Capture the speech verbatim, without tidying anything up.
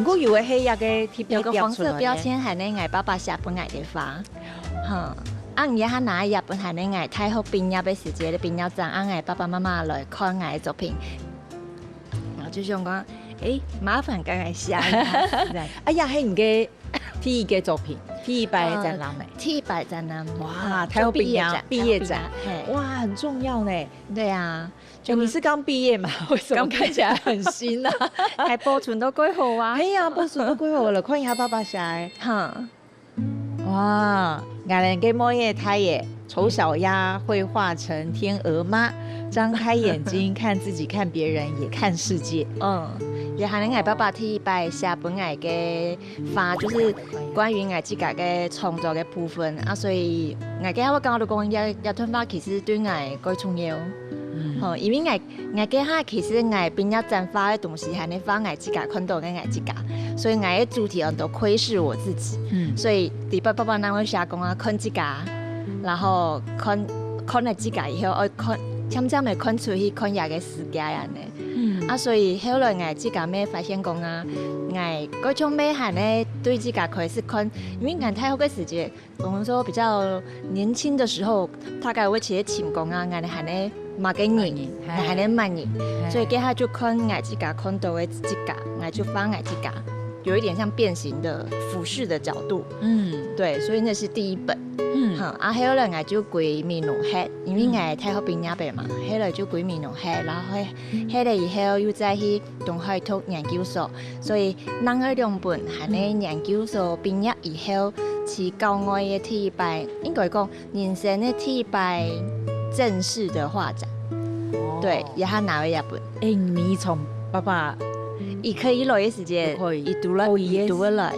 都有个係一个特別有个黃色標籤，還係𠊎爸爸寫分𠊎个畫。哈，啊，𠊎還拿一本還係𠊎大學畢業个時節个畢業證，啊，𠊎爸爸媽媽來看𠊎个作品，然後就想講，誒，麻煩跟𠊎寫一下。哎呀，係你个第一个作品，第一擺个展覽誒。第一擺展覽。哇，大學畢業，畢業展，畢業展，嘿。哇，很重要呢。對啊。誒，你是剛畢業嗎？為什麼看起來很新啊？還保存到蓋好啊。哎呀，保存到蓋好了，看一下爸爸寫个。哈。哇，𠊎等个妹仔大了，醜小鴨會畫成天鵝媽，張開眼睛看自己，看別人，也看世界。嗯，也還係𠊎爸爸第一擺寫分𠊎个畫，就是關於𠊎自家个創作个部分啊，所以𠊎个話講到講，這這段畫其實對𠊎蓋重要。嗯。吼，因為𠊎𠊎个下其實𠊎畢業展畫个東西，還係畫𠊎自家看到个𠊎自家，所以𠊎个主題很多窺視我自己。嗯。所以裡背爸爸那會寫講啊，看自家，然後看看了自家以後，愛看漸漸的看出去，看這个世界恁呢。嗯。啊，所以後來𠊎自家乜發現講啊，𠊎个像乜還係對自家開始看，因為𠊎大學个時節， 我們說比較年輕的時候，大概會直接請講啊，𠊎還係麼个人，𠊎還係麼人，所以這下就看𠊎自家看到个自家，𠊎就畫𠊎自家，有一點像變形的俯視的角度。嗯，對，所以那是第一本。嗯，好，啊，後來𠊎就歸美濃歇，因為𠊎大學畢業个嘛，後來就歸美濃歇，然後歇歇了以後又再去東海讀研究所，所以另外兩本還係研究所畢業以後， 去校外个第一擺，應該講人生个第一擺正式的畫展。哦。對，也還拿了一本。誒，你從爸爸，佢可以來个時節，佢可以，佢都來，佢都會來。